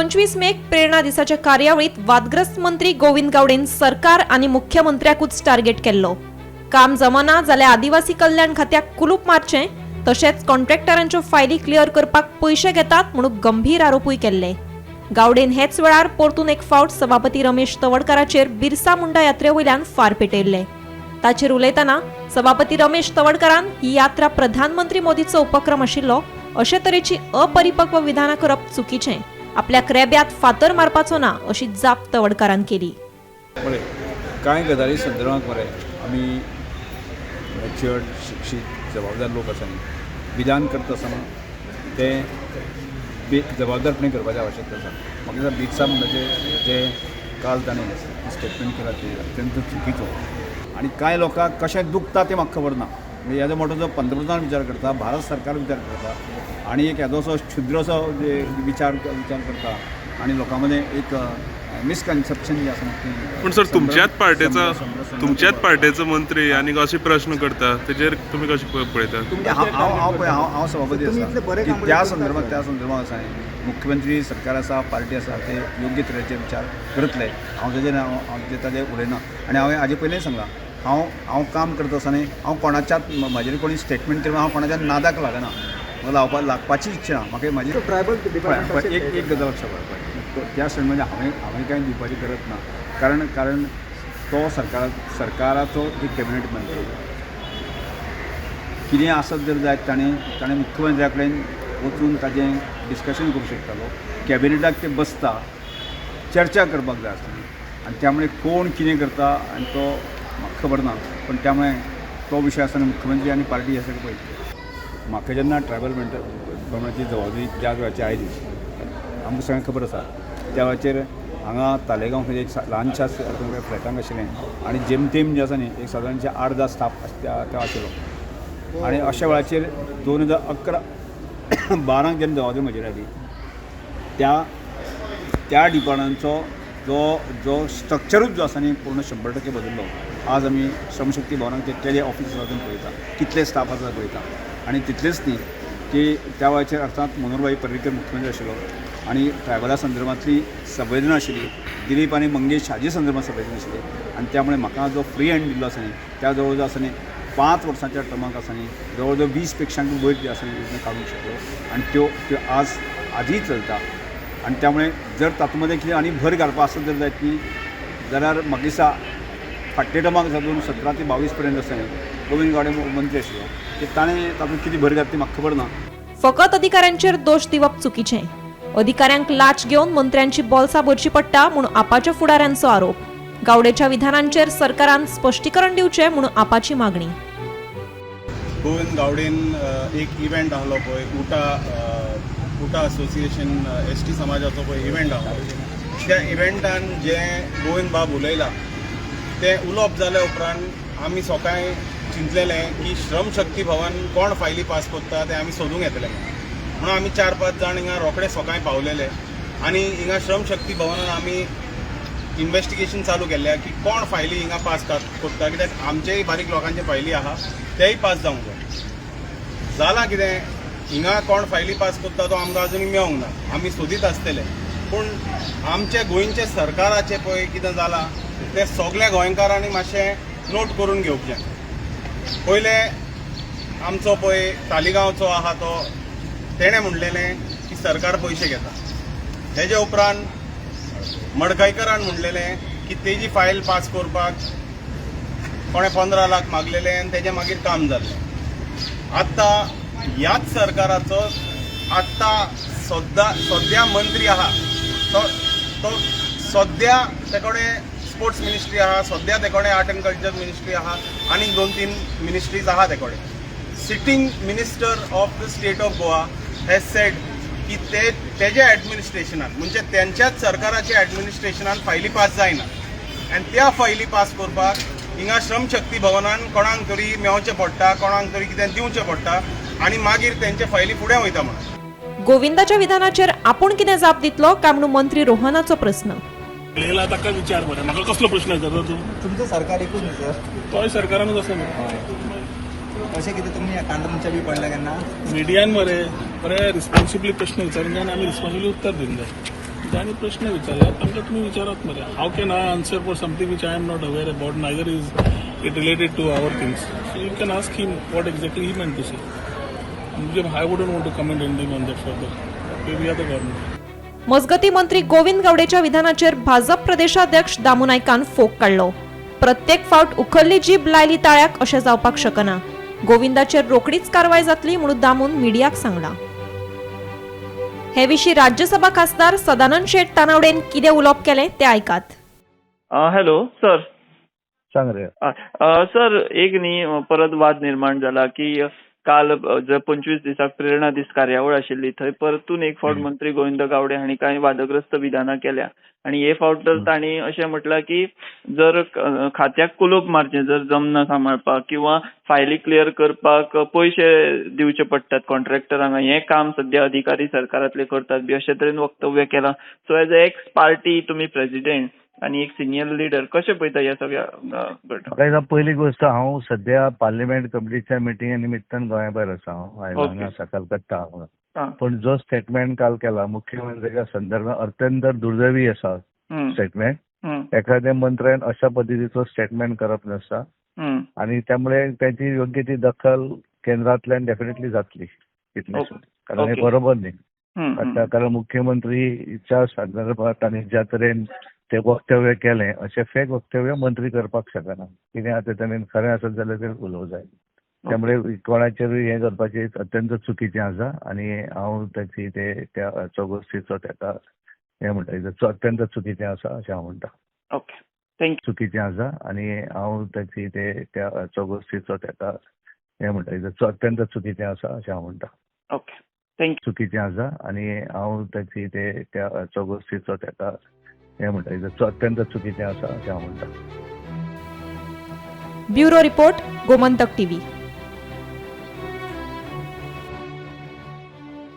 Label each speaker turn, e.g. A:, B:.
A: 25 मेक प्रेरणा दिसाच्या कार्यावळीत वादग्रस्त मंत्री गोविंद गावडेन सरकार आनी मुख्यमंत्र्याकूच टार्गेट केल्लो. काम जमना जाल्यार आदिवासी कल्याण खात्याक कुलूप मारचें, तशेंच कॉन्ट्रॅक्टरांच्यो फायली क्लियर करपाक पयशे घेतात म्हणून गंभीर आरोपूय केल्ले. गावडेन हेच वेळार परतून एक फावट सभापती रमेश तवडकाराचेर बिरसा मुंडा यात्रे वयल्यान फार पेटयल्ले. ताचेर उलयतना सभापती रमेश तवडकारान ही यात्रा प्रधानमंत्री मोदीचो उपक्रम आशिल्लो, अशे तरेची अपरिपक्व विधानां करप चुकीचें, आपल्याक रेब्यात फातर मारपाचो ना, अशी जाप तवडकारान केली.
B: पळय, कांय गजाली संदर्भात मरे आमी मॅच्युअर्ड, शिक्षीत, जबाबदार लोक आसा न्ही, विधान करता आसतना तें जबाबदारपणे करपाची आवश्यकता आसा. म्हाका दिसता बिरसा मुंडाचें जें काल ताणें स्टेटमेंट केलां तें अत्यंत चुकीचो आनी कांय लोकांक कशें दुखता तें म्हाका खबर ना. म्हणजे येदो मोठो जो पंतप्रधान विचार करता, भारत सरकार विचार करता आनी एक येदोसो क्षुद्रसो जे विचार विचार करता आनी लोकां मदें एक मिसकन्सेप्शन जें आसा तें
C: पूण सर, तुमच्याच पार्टेचो मंत्री आनी अशे प्रश्न करता, तेजेर तुमी कशें पळयतात?
B: तुमचे हांव हांव हांव पळय, हांव हांव सभापती
D: तुमी इतले
B: आसा
D: बरें
B: की
D: काम
B: त्या
D: करता.
B: संदर्भात आसा न्ही, मुख्यमंत्री, सरकार आसा, पार्टी आसा, ते योग्य तरेचे विचार करतले. हांव ताजेर हांव हांव ताजेर उलयना आनी हांवें हाजे पयलींय सांगलां, हांव हांव काम करता आसतना हांव कोणाच्याच, म्हजेर कोणी स्टेटमेंट केलें, हांव कोणाच्या नादाक लागना. म्हाका लागपाची इच्छा ना. म्हाका म्हाजी
D: ट्रायबल
B: पळय
D: डिपार्टमेंट
B: पळय, एक एक गजाल लक्षात पळय, त्या स्टेटमेंट हांवें कांय दिवपाची गरज ना, कारण कारण तो सरकाराचो एक कॅबिनेट मंत्री. कितें आसत जर जायत, ताणें ताणें मुख्यमंत्र्या कडेन वचून ताजें डिस्कशन करूं शकतालो. कॅबिनेटाक ते बसता, चर्चा करपाक जाय आसली आनी त्यामुळे कोण कितें करता आनी तो म्हाका खबर ना, पण त्यामुळे तो विशय आसतना मुख्यमंत्री आनी पार्टी हे सगळें पळयतले. म्हाका जेन्ना ट्रायबल गव्हर्मेंटाची जबाबदारी ज्या वेळाचेर आयली, आमकां सगळ्यांक खबर आसा, त्या वेळाचेर हांगा तालेगांव खंय एक ल्हानशा फ्लॅटांक आशिल्लें आनी जेमतेम जें आसा न्ही, एक सादारणशे 8-10 स्टाफ त्या त्या आशिल्लो. आनी अशा वेळाचेर 2011-12 जेन्ना जबाबदारी म्हजेर आयली, त्या त्या डिपार्टमेंटाचो जो जो स्ट्रक्चरूच जो आसा न्ही, पूर्ण 100% बदल्लो. आज आमी श्रमशक्ती भवनाक ते केले ऑफीस आसा तें पळयता, कितले स्टाफ आसा पळयता. आनी तितलेंच न्ही की त्या वेळाचेर अर्थात मनोहरभाई पर्रीकर मुख्यमंत्री आशिल्लो आनी ट्रायबला संदर्भांतली संवेदना आशिल्ली, दिलीप आनी मंगेश हाजे संदर्भात संवेदना आशिल्ली आनी त्यामुळे म्हाका जो फ्री हँड दिल्लो आसा न्ही, त्या जवळ जवळ आसा न्ही 5 वर्सांच्या टर्माक आसा न्ही, जवळ जवळ 20 पेक्षांक वयर जे आसा न्ही योजना काडूंक शकलो आनी त्यो त्यो आज आजूय चलता. आनी त्यामुळे जर तातूंत मदें कितें आनी भर घालपा आसत जर जायत न्ही जाल्यार म्हाका दिसता फाटल्या टर्माक आसा 2017 ते 22 पर्यंत आसा न्ही, गोविंद गावडे मंत्री आशिल्लो की ताणें तातूंत कितें भर घातली म्हाका खबर ना.
A: फकत अधिकाऱ्यांचेर दोश दिवप चुकीचें. अधिकाऱ्यांक लाच घेवन मंत्र्यांची बोल्सां भरची पडटा म्हूण आपाच्या फुडाऱ्यांचो आरोप. गावडेच्या विधानांचेर सरकारान स्पश्टीकरण दिवचें म्हूण आपाची मागणी.
E: गोविंद गावडेन एक इव्हेंट आहलो पळय, उटा असोसिएशन एसटी समाजाचो पळय इव्हेंट आहलो, त्या इव्हेंटान जे गोविंद बाब उलयला तें उलोवप जाल्या उपरांत आमी सकाळी चिंतलेलें की श्रमशक्ती भवन कोण फायली पास करता तें आमी सोदूंक येतले म्हणून आमी 4-5 जाण हिंगा रोखडे सकाळी पावलेले आनी हिंगा श्रमशक्ती भवनान आमी इन्वेस्टिगेशन चालू केल्लें की कोण फायली हिंगा पास करता, कित्याक आमचेय बारीक लोकांचे फायली आहा, तेय पास जावंक जाय. जालां कितें, हिंगा कोण फायली पास करता तो आमकां अजून मेळोंक ना, आमी सोदीत आसतले. पूण आमचे गोंयचे सरकाराचें पळय कितें जालां तें सगल्या गोंयकारांनी मातशें नोट करून घेवचें. पयलें आमचो पळय तालिगांवचो आहा तो, तेणें म्हणलेलें की सरकार पयशे घेता. तेजे उपरांत मडकयकरान म्हणलेलें की तेजी फायल पास करपाक कोणें 15 लाख मागलेले आनी तेजें मागीर काम जाल्लें. आतां ह्याच सरकाराचो आतां सद्या मंत्री आहा तो तो सद्या ते कडेन स्पोर्ट्स मिनिस्ट्री आहा, सद्या ते कडेन आर्ट एंड कल्चर मिनिस्ट्री आहा आनी 2-3 मिनिस्ट्रीज आहा ते कडेन. Sitting minister of the state of Goa has said की ते तेज्या एडमिनिस्ट्रेशनान, म्हणजे तेंच्याच सरकाराच्या एडमिनिस्ट्रेशनान फायली पास जायना आनी त्या फायली पास करपाक हिंगा श्रमशक्ती भवनान कोणाक तरी मेवचें पडटा, कोणाक तरी कितें दिवचें पडटा आनी मागीर तेंचे फायली फुडें वयता म्हणून.
A: गोविंदाच्या विधानाचेर आपूण कितें जाप दितलो काय म्हणून मंत्री रोहनाचो प्रस्न.
F: उलयला ताका विचार मरे, म्हाका कसलो प्रश्न विचारता तूं?
D: तुमचं सरकार एकूच न्ही सर?
F: तोय सरकारानूच आसा न्हू.
D: अशें कितें तुमी कांदा बी पडला केन्ना?
F: मिडियान मरे बरे रिस्पॉन्सिबली प्रश्न विचारून जाय आनी आमी रिस्पॉन्सिबली उत्तर दिवंक जाय. जांणी प्रश्न विचारला तांकां तुमी विचारात मरे. How can I answer for something which I am not aware about? Neither is it related to our things. So you can ask him what exactly he meant to say. म्हणजे I wouldn't want to comment anything on that further. We are the government.
A: मजगती मंत्री गोविंद गावडेच्या विधानाचेर भाजप प्रदेशाध्यक्ष दामू नायकान फोग काडलो. प्रत्येक फावट उखल्ली जीब लायली ताळ्याक अशें जावपाक शकना. गोविंदाचेर रोखडीच कारवाय जातली म्हणून दामून मिडियाक सांगलां. हे विशीं राज्यसभा खासदार सदानंद शेट तानावडेन कितें उलोवप केलें तें आयकात.
G: Hello sir.
H: सांग रे.
G: सर, एक न्ही परत वाद निर्माण जाला की काल जे 25 दिसाक प्रेरणा दीस कार्यावळ आशिल्ली थंय परतून एक फावट मंत्री गोविंद गावडे हांणी कांय वादग्रस्त विधानां केल्या आनी हे फावट तर तांणी अशें म्हटलां की जर खात्याक कुलूप मारचें जर जमना सांबाळपाक किंवा फायली क्लियर करपाक पयशे दिवचे पडटात कॉन्ट्रॅक्टरांक, हें काम सद्या अधिकारी सरकारांतले करतात बी अशे तरेन वक्तव्य केलां. So as a ex party तुमी प्रेजिडेंट आनी एक सिनियर लिडर कशें पळयता ह्या सगळ्या घटना?
H: म्हाका दिसता पयली गोश्ट, हांव सद्या पार्लिमेंट कमिटीच्या मिटिंगे निमित्तान गोंया भायर आसा. हांव आयला हांगा आसा कलकत्ता हांगा. पूण जो स्टेटमेंट काल केला मुख्यमंत्र्याच्या संदर्भात अत्यंत दुर्दैवी आसा स्टेटमेंट. एखाद्या मंत्र्यान अशा पद्दतीचो स्टेटमेंट करप नासता आनी त्यामुळे त्याची योग्य ती दखल केंद्रांतल्यान डेफिनेटली जातली इतलें. कारण हे बरोबर न्ही. आतां कारण मुख्यमंत्रीच्या संदर्भात आनी ज्या तरेन ते वक्तव्य केलें, अशें फेक वक्तव्य मंत्री करपाक शकना. कितें आतां ताणें खरें आसत जाल्यार ते उलोवंक जाय. त्यामुळे कोणाचेरूय हें करपाचें अत्यंत चुकीचें आसा आनी हांव ताची ते त्या गोश्टीचो ताका हें म्हणटा, अत्यंत चुकीचें आसा अशें हांव म्हणटा.
G: Okay, thank you.
H: चुकीचें आसा आनी हांव ताची ते त्या गोश्टीचो ताका हें म्हणटा, अत्यंत चुकीचें आसा अशें हांव म्हणटा.
G: Okay, thank you.
H: चुकीचें आसा आनी हांव ताची ते त्या गोश्टीचो ताका हें म्हणटा, अत्यंत चुकीचें आसा अशें हांव म्हणटा.
A: Bureau report, Gomantak TV.